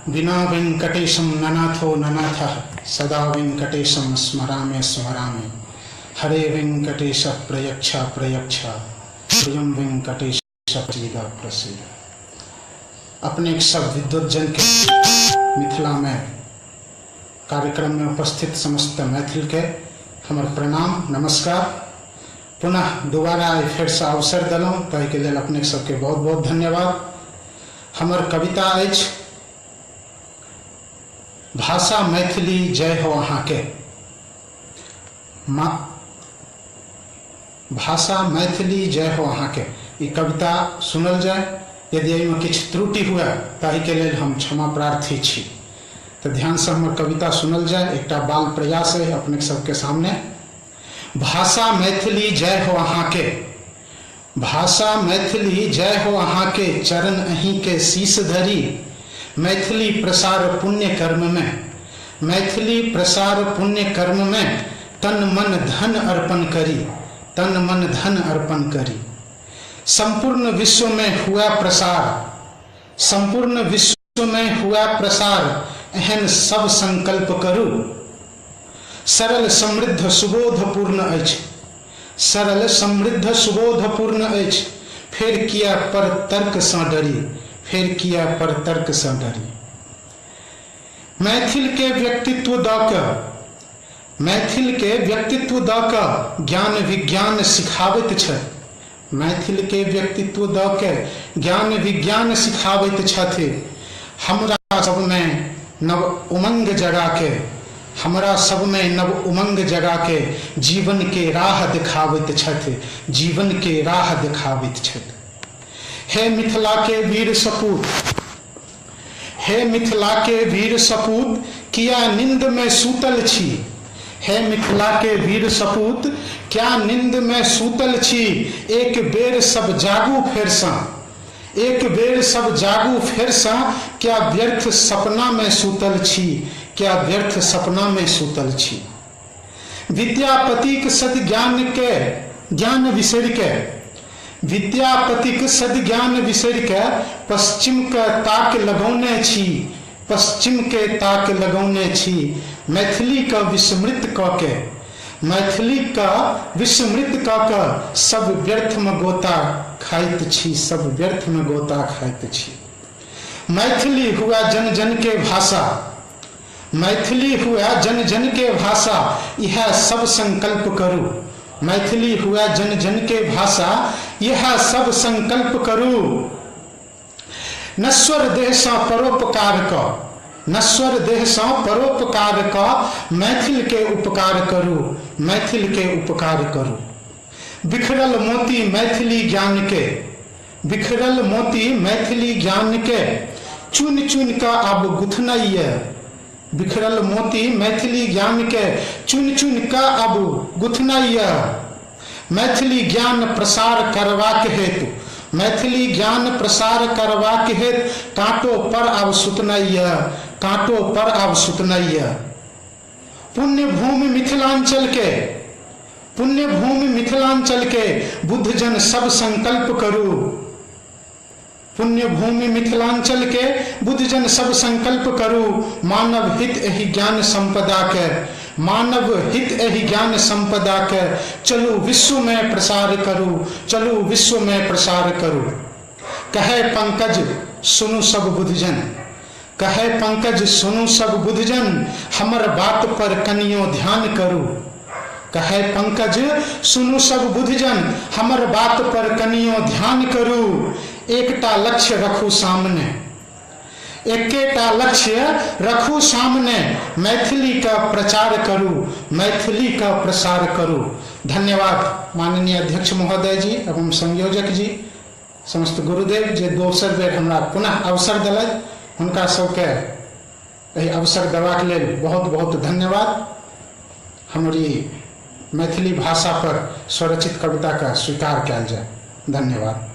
बिना वेंकटेशम ननाथो ननाथः सदा वेंकटेशम स्मरामि स्मरामि। हरे वेंकटेश प्रयच्छ प्रयच्छ प्रियं वेंकटेश प्रसीद प्रसीद। अपने सब विद्वज्जन के मिथिला में कार्यक्रम में उपस्थित समस्त मैथिल के हमर प्रणाम नमस्कार। पुनः दोबारा आइ फेरसँ अवसर देलहुँ ताहिके लेल अपने सबके बहुत बहुत धन्यवाद। हमर कविता अछि भाषा मैथिली जय हो अहाँके। भाषा मैथिली जय हो अहाँके ई कविता सुनल जाय। यदि एहिमे किछु त्रुटि हुए ताहिके लेल हम क्षमा प्रार्थी छी। तऽ ध्यानसँ हमर कविता सुनल जाय। एकटा बाल प्रयास अइ अपने सबके सामने। भाषा मैथिली जय हो अहाँके, भाषा मैथिली जय हो अहाँके, चरण अहींके शीश धरी। मैथिली प्रसार पुण्य कर्म में, मैथिली प्रसार पुण्य कर्म में, तन मन धन अर्पण करी, तन मन धन अर्पण करी। संपूर्ण विश्व में हुआ प्रसार, संपूर्ण विश्व में हुआ प्रसार, एहन सब संकल्प करू। सरल समृद्ध सुबोध पूर्ण अछि, सरल समृद्ध सुबोध पूर्ण अछि, फेर किया पर तर्क सँ डरी, फेर किया पर तर्क सँ डरी। मैथिल के व्यक्तित्व दऽ कऽ, मैथिल के व्यक्तित्व दऽ कऽ ज्ञान विज्ञान सिखाबैत छथि, मैथिल के व्यक्तित्व दऽ के ज्ञान विज्ञान सिखाबैत छथि। हमरा सबमे नव उमंग जगा के, हमरा सबमे नव उमंग जगा के जीवन के राह देखाबैत छथि, जीवन के राह देखाबैत छथि। हे मिथिला के वीर सपूत, हे मिथिला के वीर सपूत, किया नींद में सूतल छी। हे मिथिला के वीर सपूत, क्या नींद में सूतल छी। एक बेर सब जागू फेरसँ, एक बेर सब जागू फेरसँ, क्या व्यर्थ सपना में सूतल छी, क्या व्यर्थ सपना में सूतल छी। विद्यापतिक सद्ज्ञान के ज्ञान बिसरि के, विद्यापतिक सद्ज्ञान बिसरि के, पश्चिम के ताक लगौने छी, पश्चिम के ताक लगौने छी। मैथिली के विस्मृत कऽ के, मैथिली के विस्मृत कऽ के, सब व्यर्थ में गोता खाइत छी, सब व्यर्थ में गोता खाइत छी। मैथिली हुआ जन जन के भाषा, मैथिली हुआ जन जन के भाषा, यह सब संकल्प करू। मैथिली हुआ जन जन के भाषा, यह सब संकल्प करू। नश्वर देह सँ परोपकार क, नश्वर देह सँ परोपकार क, मैथिल के उपकार करू, मैथिल के उपकार करू। बिखरल मोती मैथिली ज्ञान के, बिखरल मोती मैथिली ज्ञान के, चुनि चुनि कऽ आब गुथनाइए। बिखरल मोती मैथिली ज्ञान के, चुनि चुनि कऽ आब गुथनाइए। मैथिली ज्ञान प्रसार करबाक हेतु, मैथिली ज्ञान प्रसार करबाक हेतु, काँटो पर आब सुतनाइए, काँटो पर आब सुतनाइए। पुण्य भूमि मिथिलांचल के, पुण्य भूमि मिथिलांचल के, बुद्धजन सब संकल्प करू। पुण्य भूमि मिथिलांचल के, बुद्धजन सब संकल्प करू। मानव हित एहि ज्ञान संपदा के, मानव हित एहि ज्ञान संपदा के, चलू विश्व में प्रसार करू, चलू विश्व में प्रसार करू। कहे पंकज सुनु सब बुद्धजन, कहे पंकज सुनु सब बुद्धजन, हमर बात पर कनियो ध्यान करू। कहे पंकज सुनु सब बुद्धजन, हमर बात पर कनियो ध्यान करू। एकटा लक्ष्य रखू सामने, एकेटा लक्ष्य रखू सामने, मैथिली का प्रचार करू, मैथिली का प्रसार करू। धन्यवाद माननीय अध्यक्ष महोदय जी एवं संयोजक जी, समस्त गुरुदेव जे दोसर बेर हमरा पुनः अवसर देलथि, हुनका सबके एहि अवसर देबाक लेल बहुत बहुत धन्यवाद। हमर ई मैथिली भाषा पर स्वरचित कविता का स्वीकार कयल जाय। धन्यवाद।